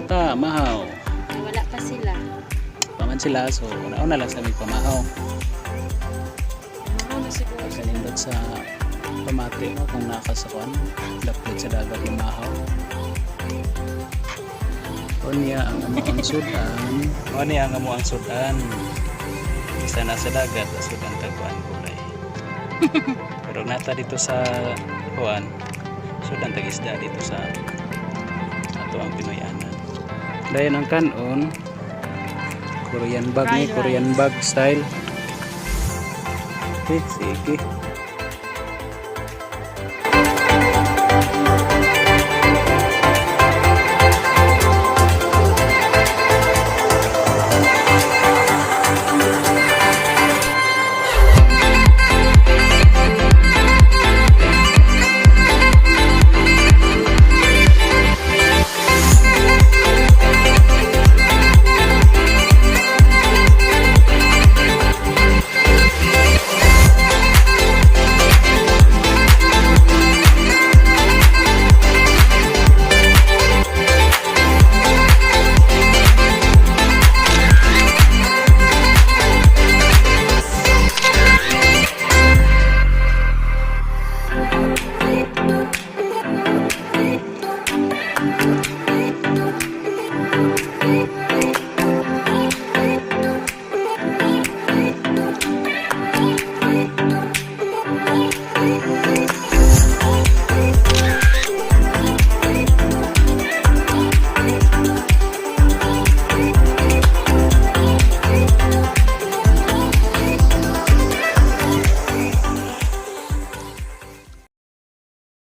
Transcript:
Ta, mahaw. Ay, wala pa sila. Paman sila, so una-una lang sa may pamahaw. Mahaw na siguro sila. Pagkanindot sa pamati, no, kung nakasakuan, dapit sa dagat lumahaw. Unya ang among sudan. Unya ang among sudan. Isa nasa dagat, sudan tagkuan gulay. Pero nata dito sa kuan, sudan tag isda dito sa ato ang Pinoyanan. Dayon ang kanon, Korean bag ni Fried Korean rice. Bag style. Okay, sige.